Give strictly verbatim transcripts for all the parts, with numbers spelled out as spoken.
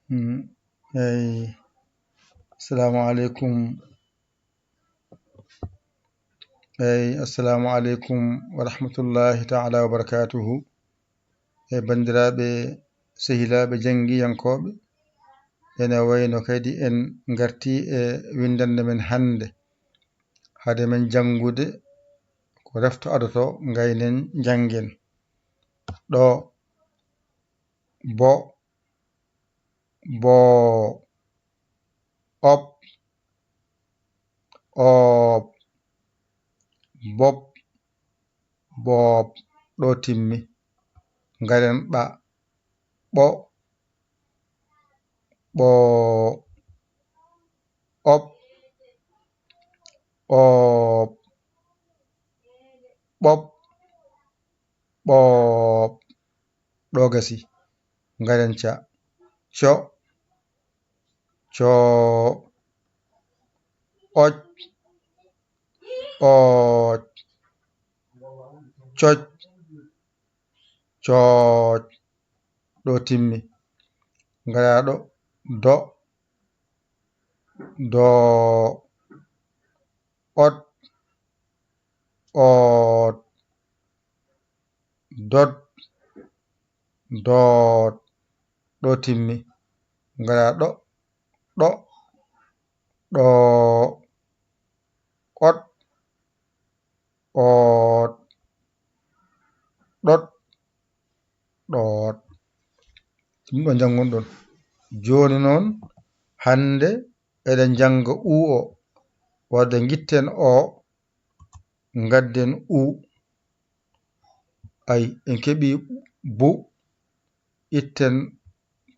Mm, eyi, assalamu aleykum. Eyi, assalamu aleykum wa rahmatullahi taala wa barakatuhu. E banndiraaɓe, sehilaaɓe, janngiyankooɓe, ene wayno kadi en ngartii e winndannde men hannde. Hade men janngude, ko refto adoto, ngaynen, njanngen. Ɗo, bo, boo, op, oop, bop, boop. Ɗo timmi. Ngaren ɓa, ɓo, ɓoo, op, oop, ɓop, ɓooɓ. Ɗo gasi. Ngaren ca. Co, coo, oc, ooc, coc, cooc. Ɗo timmi. Ngara ɗo. Do, doo, ot, oot, dot, doot. Ɗo timmi. Ngara ɗo. Ɗo, ɗoo, ot, oot, ɗot, ɗoot. Ɗum ɗo njanngun ɗon. Jooni noon, hannde eɗen njannga u o. Wadde ngitten o, ngadden u. Ay, en keɓii bu, itten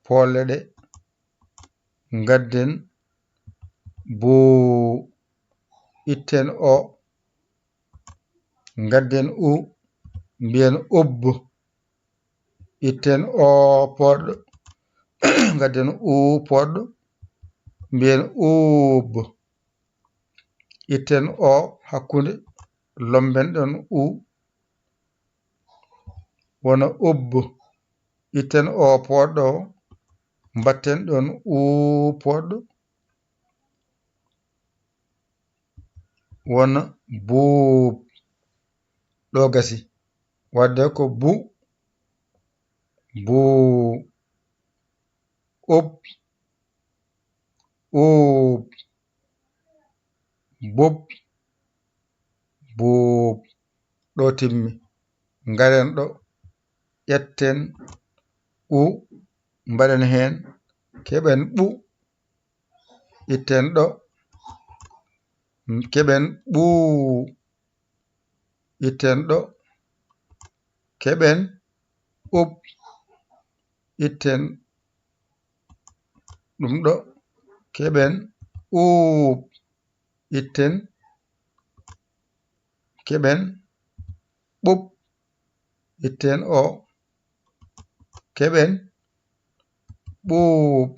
poole ɗe, ngadden buu, itten o, ngadden u, mbiyen ub, itten o poɗɗo, ngadden u poɗɗo, mbiyen uub. Itten o hakkunde, lomben ɗon u, wona ub. Itten o poɗɗo, mbatten ɗon u poɗɗo, wona buub. Ɗo gasi. Wadde ko bu, buu, ub, uub, bub, buub. Ɗo timmi. Ngaren ɗo, ƴetten u, mbaɗen heen, keɓen ɓu, itten ɗo, keɓen ɓuu, itten ɗo, keɓen ub, itten ɗum ɗo, keɓen uub, itten, keɓen ɓub, itten o, keɓen ɓuub.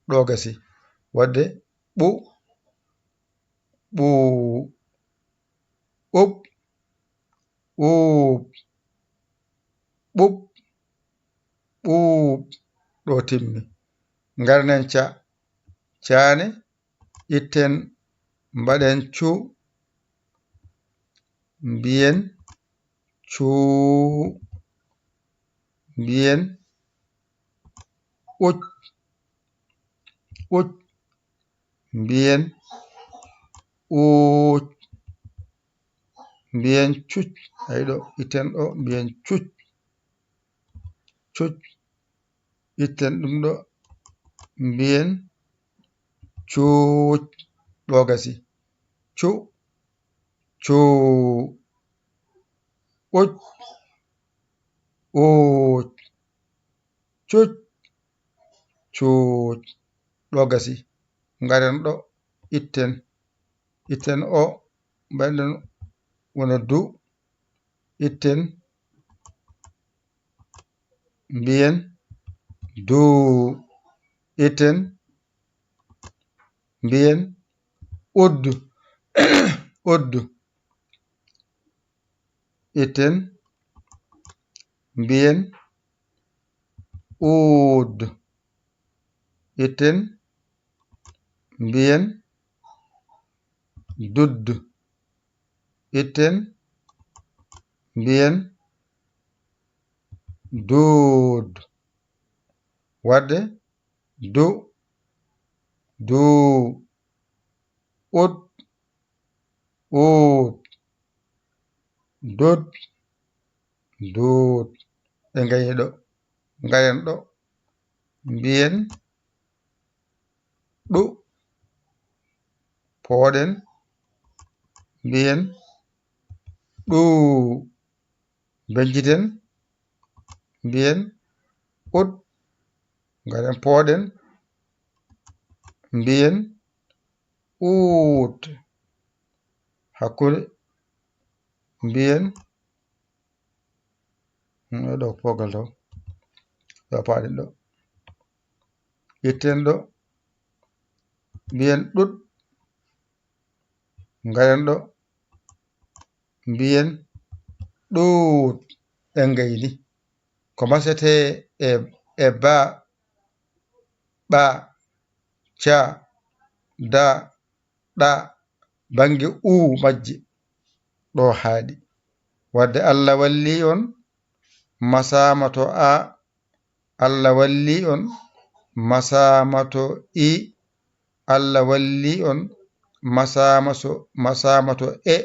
Ɗo gasi. Wadde ɓu, ɓuu, ub, uub, ɓub, ɓuub. Ɗo timmi. Ngarnen ca, caane, itten, mbaɗen cu, mbiyen cuu, mbiyen uc, uc, mbiyen uuc, mbiyen cuc. Ay ɗo, itten ɗo, mbiyen cuc, cuc. Itten ɗum ɗo, mbiyen cuuc. Ɗo gasi. Cu, cuu, uc, uuc, cuc, cuuc. Ɗo gasi. Ngaren ɗo, itten. Itten o, mbaɗen wona du, itten, mbiyen duu, itten, mbiyen uddu, uddu, itten, mbiyen uud, Itten, mbiyen, dudd. Itten, mbiyen, duud. Wadde, du, duu, ut, uut, dut, duut. Ɓe ngayi ɗo, ngayen ɗo, mbiyen, ɗu, pooɗen, mbiyen, ɗuu, mbeñjiten, mbiyen, ut, ngaɗen, pooɗen, mbiyen, uut, hakkunde, mbiyen, hmm, ɗo poogal ɗo, ɗo paaɗen ɗo, itten ɗo, mbiyen, ɗut, ngaɗen ɗo, mbiyen, ɗuut. En ngayni. Ko masetee e, e ba, ɓa, ca, da, ɗa, bannge uu majje, ɗo haaɗi. Wadde Allah wallii on, masaama to a, Allah wallii on, masaama to i, Allah wallii on, masaama so, masaama to e,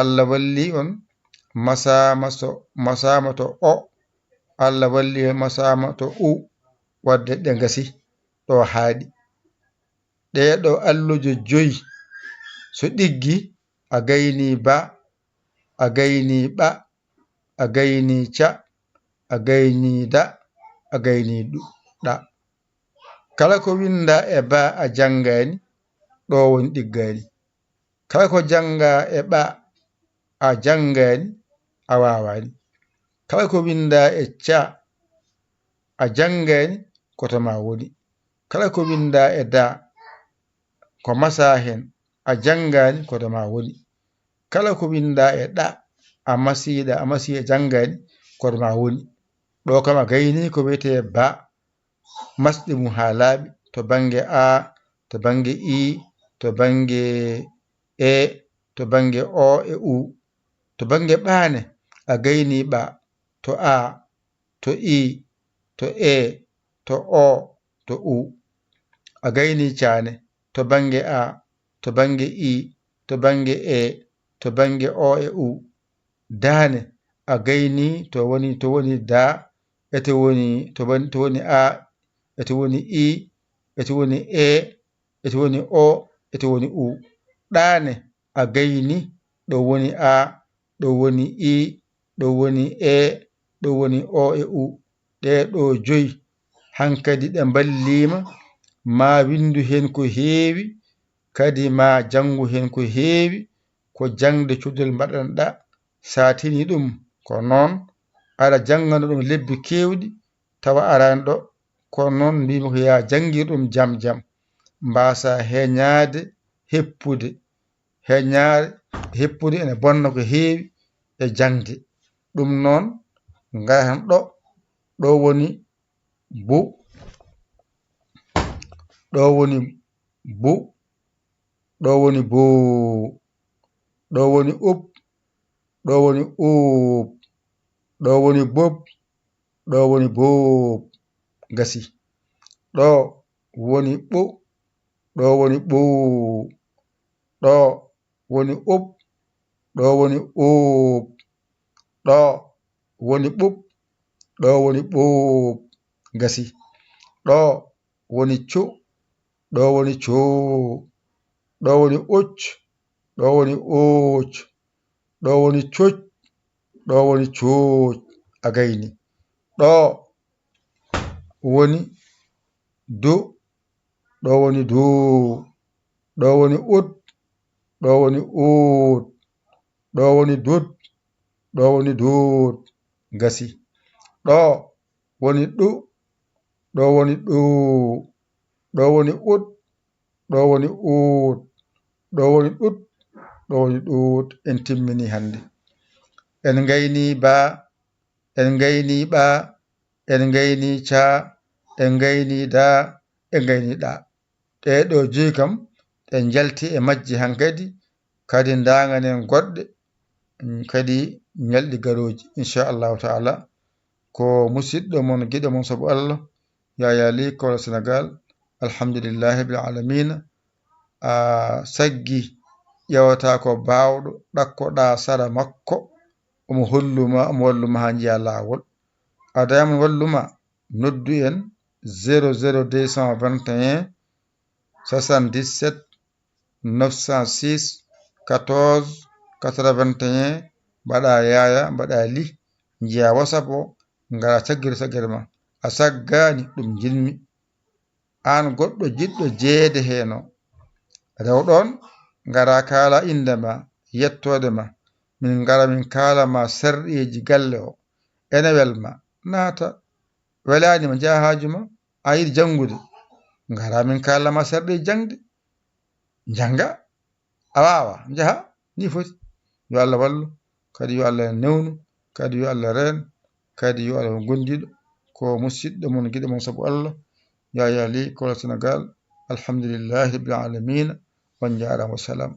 Allah wallii on, masaama so, masaama to o, Allah wallii on, masaama to u. Wadde ɗe ngasi, ɗo haaɗi. Ɗee ɗo alluuje joyi, so ɗiggi, a gaynii ba, a gaynii ɓa, a gaynii ca, a gaynii da, a gaynii ɗu, ɗa. Kala ko winndaa e ba a janngaani, ɗo woni ɗiggaani. Kala ko janngaa e ɓa a janngaani, a waawaani. Kala ko winndaa e ca a janngaani, ko to ma woni. Kala ko winndaa e da, ko masaa heen, a janngaani, ko to ma woni. Kala ko winndaa e ɗa, a masiiɗa, a masii, a janngaani, ko to ma woni. Ɗo kam a gaynii ko wiyetee ba, masɗi mum haa laaɓi, to bannge a, to bannge i, to bannge e, to bannge o e u. To bannge ɓaane, a gaynii ɓa, to a, to i, to e, to o, to u. A gaynii caane, to bannge a, to bannge i, to bannge e, to bannge o e u. Daane, a gaynii to woni, to woni da, e to woni, to woni, to woni a, e to woni i, e to woni e, e to woni o, e to woni u. Ɗaane, a gaynii, ɗo woni a, ɗo woni i, ɗo woni e, ɗo woni o e u. Ɗee ɗo joyi, hankadi ɗe mballiima, maa winndu heen ko heewi, kadi maa janngu heen ko heewi, ko jaŋde cudel mbaɗanɗa, so a tinii ɗum, ko noon, aɗa janngana ɗum lebbi keewɗi, tawa araani ɗo, kono noon mbiimi ko yaa janngir ɗum jam jam, mbaasa heñaade, heppude, heñaade, heppude ene bonna ko heewi e jaŋde. Ɗum noon, ngaren ɗo, ɗo woni bu, ɗo woni bu, ɗo woni buu, ɗo woni ub, ɗo woni uub, ɗo woni bub, ɗo woni buub. Gasi. Ɗo woni ɓu, ɗo woni ɓuu, ɗo woni ub, ɗo woni uub, ɗo woni ɓuuɓ, ɗo woni ɓuuɓ. Gasi. Ɗo woni cu, ɗo woni cuu, ɗo woni uc, ɗo woni uuc, ɗo woni cuc, ɗo woni cuuc. A gayni. Ɗo woni du, ɗo woni duu, ɗo woni ut, ɗo woni uut, ɗo woni dut, ɗo woni duut. Gasi. Ɗo woni ɗu, ɗo woni ɗuu, ɗo woni ut, ɗo woni uut, ɗo woni ɗut, ɗo woni ɗuut. En timmini hannde. En ngayni baa, en ngayni ɓaa, en ngayni caa, en ngayni daa, ɗe ngayniɗaa. Ɗee ɗoo joyi kam, ɗe njalti e majje hankadi, kadi ndaanganen goɗɗe, mm, kadi ñalɗi garooji, inchallahu taala. Ko musidɗo mon, giɗo mon, sabu Allah, Yaya Ly, Kolo Sénégal, alhamdulillahi rabbil alamina. A saggi ƴeewata ko baawɗo, ɗakkoɗaa sara makko, omo holluma, omo walluma haa njiya laawol. A dayamon walluma, noddu en zéro zéro deux cent vingt et un soixante-dix-sept neuf cent six quatorze quatre-vingt-un, mbaɗa Yaya, mbaɗa Ly, njiya WhatsApp o, ngara caggiri caggere ma. A saggaani, ɗum njiɗmi. Aan goɗɗo jiɗɗo jeyeede heen o, rew ɗoon, ngara kaala innde ma, yettoode ma. Min ngara min kaala ma sarɗiiji galle o. Ene wel ma, naata. Welaani ma, njaha haaju ma. A yiɗi janngude, ngara min kaala ma sarɗiiji jaŋde. Njannga, a waawa, njaha, ni foti. Yo Allah wallu, kadi yo Allah newnu, kadi yo Allah reen, kadi yo Allah gondiɗo. Ko musidɗo mon, giɗo mon sabu Allah, Yaya Ly, Kolo Sénégal. Alhamdulillahi rabbil alamina. On njaaraama, wassalam.